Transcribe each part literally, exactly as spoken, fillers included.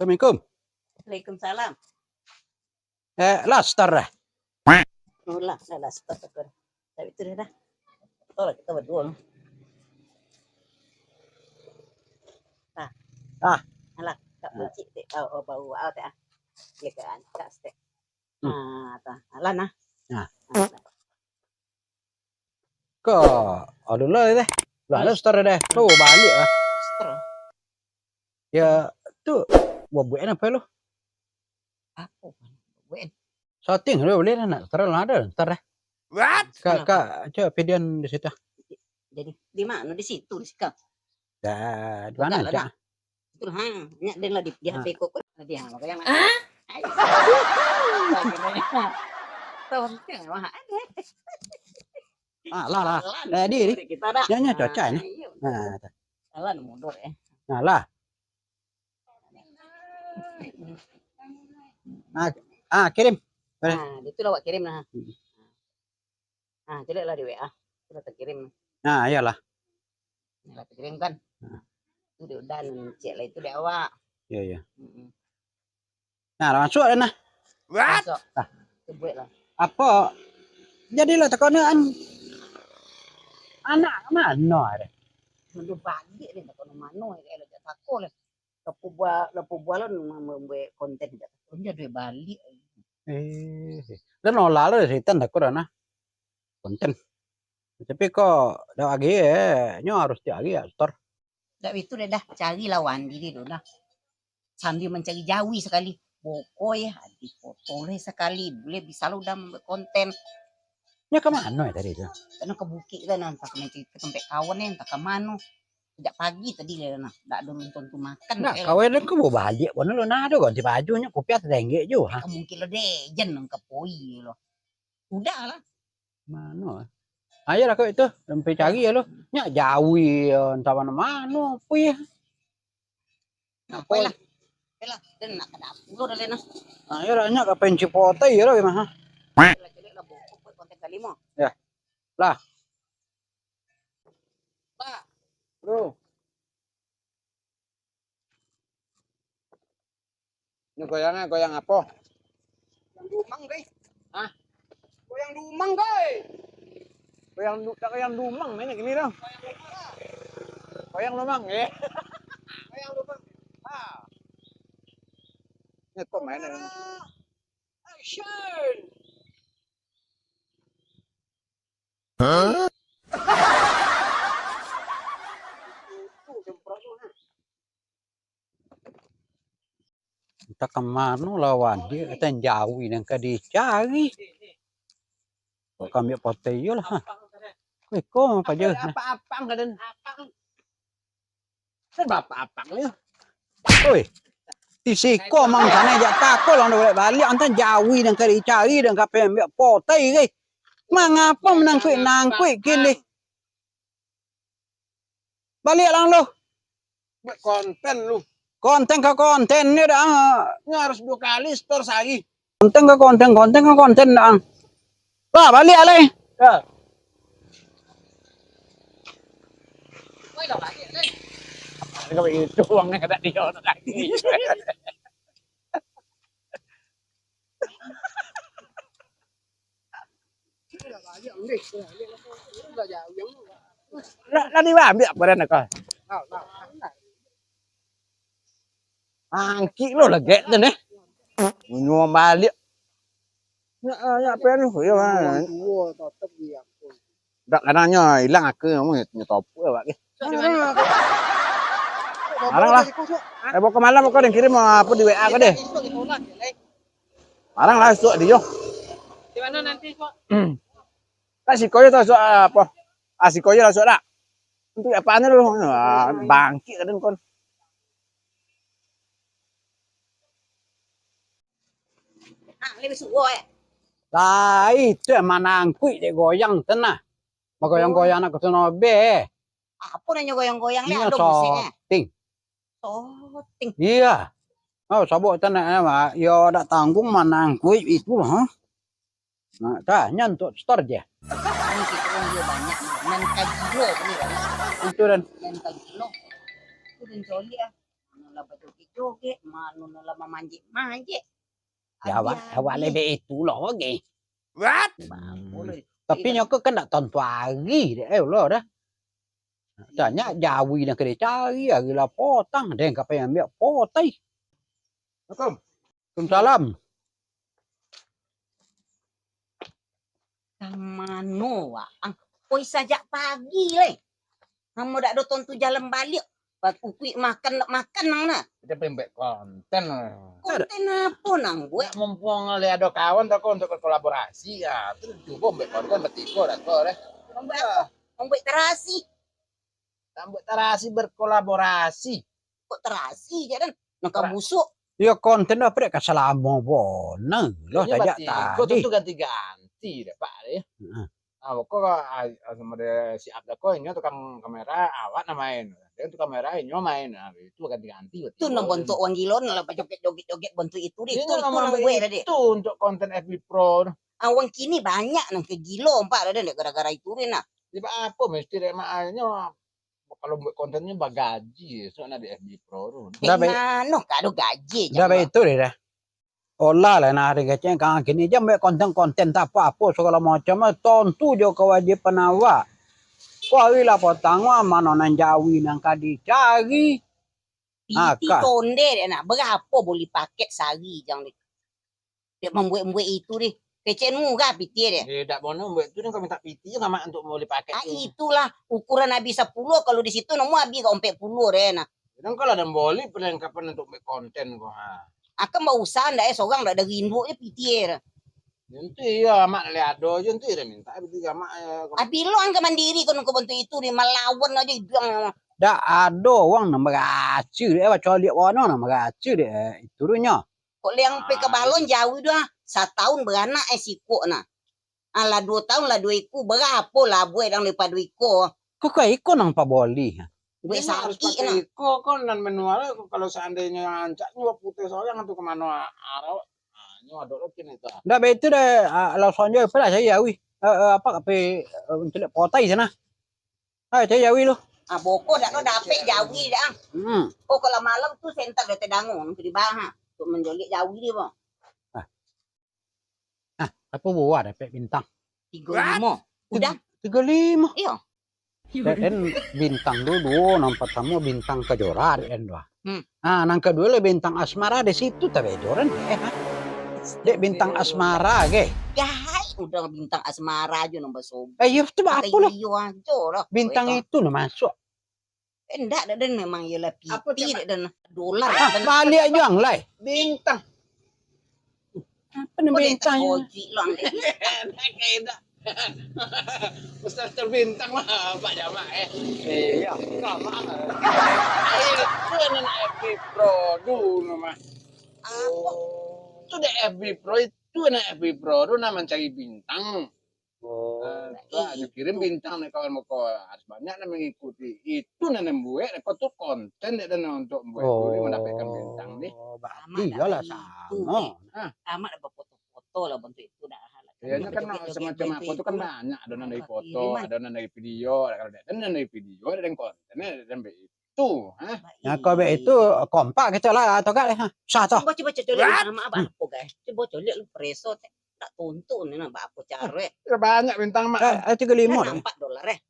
Assalamualaikum. Waalaikumsalam. Eh, lah, Star dah. Oh lah, lah, lah, stop aku dah. Tapi tu dah dah. Oh lah, kita berdua lah. Nah. Ah. Alah, tak kunci dek. Oh, oh, bau awak tak ah. Dia kan, tak stek. Hmm. Ah, tak. Alah nah. Nah. Kau, aduh lah deh. Lah, lah, Star dah. Kau balik lah. Star. Ya, tu buat buat apa lo? Apa? Buat. Setting lo boleh lah nak Star lah ada Star dah. What? Kak, kak, coba pedian di situ. Jadi di mana? Di situ, di situ. Dah, di mana Dah lah, aja? Itulah ha. Nyak den lah di, di Ah. H P kau. Dia apa yang nak? Tahu macam mana ada. Ah, lah lah. Jalan. Eh, di, di. Kita dah. Nya, nya, cocok ni. Iya. Nah, Jalan mundur eh. Nah lah. Ah, ah, kirim. Boleh. Nah, itu lah awak kirim lah. Hmm. Ah, cek lah di W A. Sudah terkirim. Nah, iyalah. Nah, terkirim kan. Nah. Itu dia udah cek lah itu di awak. Iya, iya. Mm-mm. Nah, lah masuk dah nah. What? Masuk. Ah. Itu buat lah. Apa? Jadilah takonaan. Anak mano ada? Mandu balik ni tak kena mano ya kalau tak tako lah. Lapu buah, lapu buah lah membuat konten dah. Dia duit balik. Eh, dan olah lah setan takut dah nah. Konten. Tapi kok dah lagi eh, nyo harus tiap hari ya store. Tak itu dah, dah cari lawan diri tu dah. Sambil mencari jawi sekali. Pokoknya di foto leh sekali. Boleh bisa lo dah membuat konten. Nya ke mano ya tadi tu? Karena ke bukit kan, entah ke mencari tempat kawan ni, entah ke mano. Sejak pagi tadi lah nah, tak ada nonton tu makan. Nak kawan dan kau bawa balik pun lo nah ada ganti baju nya kopi atas dengge je ha. Mungkin lo deh, jen nang kepoi lo. Udah lah. Mano? Ayolah kau itu, sampai cari ya lo. Nya jawi ya, entah mana-mano, apa ya? Apa lah? Yalah, dan nak ke dapur dah Lena. Ayolah, nya kapan cipotai ya lo gimana? Lah, cari lah buku buat konten kelima. Ya. Lah. Pak, Bro. Ini goyangnya goyang apa? yang dumang deh. Hah? Kau yang dumang deh. Goyang du tak goyang dumang mainnya gini dong. Goyang lumang ya. Kau yang dumang. Ah, Ini kok mainnya? action. Hah? Itu semprot tu nah. Entah ke mano lawan dia, kata jawi nan ka dicari. Kok kami potai yo lah. Ha. Weh, kau apa je? Nah. Apa-apa enggak dan. Kan bapak apa ya? Oi. Di siko mang sana jak tako lang dah balik-balik, entah jawi nan ka dicari dan ka ambiak potai ke. Mangapa menangkuik-nangkuik kini? Balik lang lo. Buat konten lu. Konten ka konten ni dah. Ini harus dua kali store sehari. Konten ka konten, konten ka konten dah. Lah, balik alai. Ya. Woi, dah balik deh. Kalau itu uangnya kada dia lagi. Lah, lah diambil apa dan kau? Angki lo legek tu nih. Nyuam balik. Ya, ya apa anu? Ya, man. Dak kadang nyo ilang aku nyo topuk awak ke. Marang lah. Eh, pokok malam kau den kirim apa di W A kau deh. Marang lah esok di yo. Di mana nanti, Pak? Kan siko yo tu esok apa? Ah, siko yo lah esok dak. Untuk apa anu lu? Ah, bangkit kadang kau. Ah, lebih suwo eh. Lah, itu yang manangkuik dek goyang tu nah. Bagoyang-goyang nak ke sono be. Apa nanya goyang-goyang ni Iya, ada musiknya. Soting. Soting. Iya. Oh, sabuk tu nak eh, mak. Yo dak tanggung manangkuik itu ha. Nah, dah nyan untuk store je. Ini kita orang dia banyak. Nan kagilo ni kan. Itu dan Nan kagilo. Itu dan coli ah. Mano lah bajogek-jogek, mano lah mamanjek-manjek. Ya, awak, awak lebih itu lah, oke. What? Tapi nyo ko kan ndak tantu hari dek, eh, Allah dah. Tanyo jawi nan ka dicari, hari lah potang, den ka pai ambiak potai. Assalamualaikum. Waalaikumsalam. Ka mano waang? Koi sajak pagi lai. Namo dak ado tontu jalan baliak. Bakukuik makan, nak makan nang nah. Kita pengen buat konten lah. Konten apo nang buat? Nak mumpung lai ado kawan tu, untuak berkolaborasi, ya. Tu cubo buat konten bertigo dah tu, deh. Buat apo? Buat tarasi. Nak buat tarasi berkolaborasi. Kok tarasi je, Dan? Nang ka busuk. Yo, konten apo dek ka salamo bono lah, sajak tadi. Kok tu ganti-ganti deh, Pak, deh. Heeh. Ah, kok, ah, ah, samo deh si Abda ko, inyo tukang kamera, awak nan main. Dia tukang kamera, inyo main. Ah, itu ganti-ganti. Tu nang bantuak wang gilo, nang lah bajoget-joget-joget bantuak itu deh. Itu, itu nang buat tadi. Itu untuak konten F B Pro tu. Ah, wang kini banyak nang ka gilo, Pak, dah dek gara-gara itu deh nah. Sebab apo mesti dek mak inyo Kalau buat kontennyo bagaji, esok nak di F B Pro tu. Dah baik. Mano ka ado gaji je. Dah baik tu deh dah. Olah lah nah, hari kecil kang kini je buat konten-konten tak apo-apo sagalo macam, tontu jo kewajiban awak. Ko hari lah potang, mano nan jawi nan ka dicari. Piti tonde dek nak, berapo boli paket sari jang deh. Dek mambuek-buek itu deh. Kecek murah pitih deh. Eh, dak bono buek tu, kami tak pitih jo amak untuk moli paket tu. Ah, itulah ukuran habis sapuluah, kalau di situ namo habis ka ompek puluah deh nah. Kadang kalau ado boli perlengkapan untuk buek konten ko, ha. Akan bausaha ndak eh, sorang dak ado rindu je pitih deh. Nanti iyo amak lai ado je, nanti dah minta pitih amak. Abih lo angka mandiri kono ko bantuak itu deh, malawan aja iduang. Dak ado wang nan baraca dek, baco liak wano nan baraca dek, eh, itu runyo. Kok liang pe ka balon jauah tu ah. Satahun baranak eh sikok nah. Alah duo tahun lah duo ikua, barapo lah buek dang daripado ikua. Kok ka ikua nang paboli? Buek sakik nah. Ikua ko nan manual, kalau seandainyo rancak nyo putuih sorang tu ka mano arok? Ah, nyo adok lo kini tu. Ndak baitu deh, ah, langsung aja apo lah saya jawi. Eh, eh, apo ka pai, eh, mencaliak potai sana. Hai, cari jawi lu. Ah, boko dak lo dapek jawi dah. Hmm. Oh, kalau malam tu sentak dah tedango tu di bawah. Tu manjoliak jawi dia, bang. Ah. Ah, apo buah dapek bintang? Tigo limo. Udah. Tigo limo. Iyo. Dek den bintang tu duo, nan partamo bintang kejora dek den tu ah. Hmm. Ah, nan kaduo lah bintang asmara, di situ tabedo den. Eh, ah. Dek bintang asmara ge. Gai, udah bintang asmara aja nang basobok. Eh, iyo tu apo lo? Iyo aja lah. Bintang itu nang masuk. Eh, ndak, dek den memang iyolah piti, dek den. Dolar. Ah, baliak juang lai. Bintang. Apo nan bintang? Kojik lo ang. Enak kayak dak. Ustaz terbintang mah, Pak Jamak, eh. Iya. Kamak. Itu nan F B Pro dulu mah. Apo? Itu dek F B Pro, itu nan F B Pro tu nan mancari bintang. Oh. Ah, tu aja kirim bintang dek kawan beko. Harus banyak nan mengikuti. Itu nan buek, ko tu konten dek den untuk buek tu, mandapekkan bintang ni. Oh, berarti iyolah samo. Ah. Amak dah bafoto-foto lah bantuak itu dah. Iyo, kan semacam apo tu kan banyak, ado nan dari foto, ado nan dari video, kalau dak ado nan dari video, ado nan konten, ado nan dari itu, ha? Nah, kalau bek itu, kompak kito lah, atau enggak, ha? Sah toh? Cubo, cubo, cubo, cubo, amak apo, guys? Cubo coliak lu preso, tak tontu ni nah, apo caro, eh? Ya, banyak bintang, Mak. Eh, eh, tigo limo dah. Nampak dolar, eh?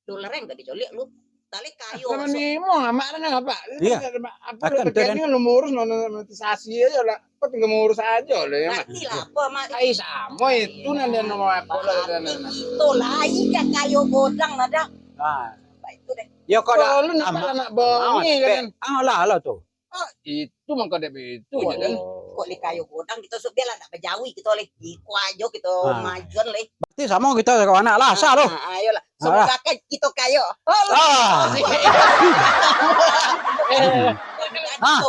Dolar yang gak dicoliak lu. Tali kayu. Sama masuk. Nimo, Mak, ada apa? Iya. Apa akan terjadi kan? Lu ngurus monetisasi aja lah. Kok tinggal ngurus aja lah ya, Mak? Ngerti lah apa, Mak? Ai, sama itu nanti nomor apa lah. Itu lah, iya kayu godang ada. Nah. Apa itu deh? Ya kok dah. Kalau nampak anak bongi kan? Ah, lah, lah tu. Ah, itu mangko dek itu je kan. Kok li kayu godang kito, sok biarlah nak bajawi kito leh. Iko ajo kito majuan leh. Berarti samo kito kawan anak lah, sah tu. Ah, ayolah. Semoga kan kito kayo. Ah. Kito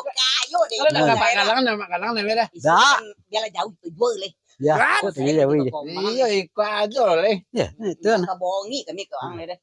kayo deh. Kalau nak nampak galang, nampak galang leh dah. Dah. Biarlah jauh tu jual leh. Ya, tu jawi. Iyo, iko ajo leh. Ya, itu kan. Ka bongi kami ke orang leh dah.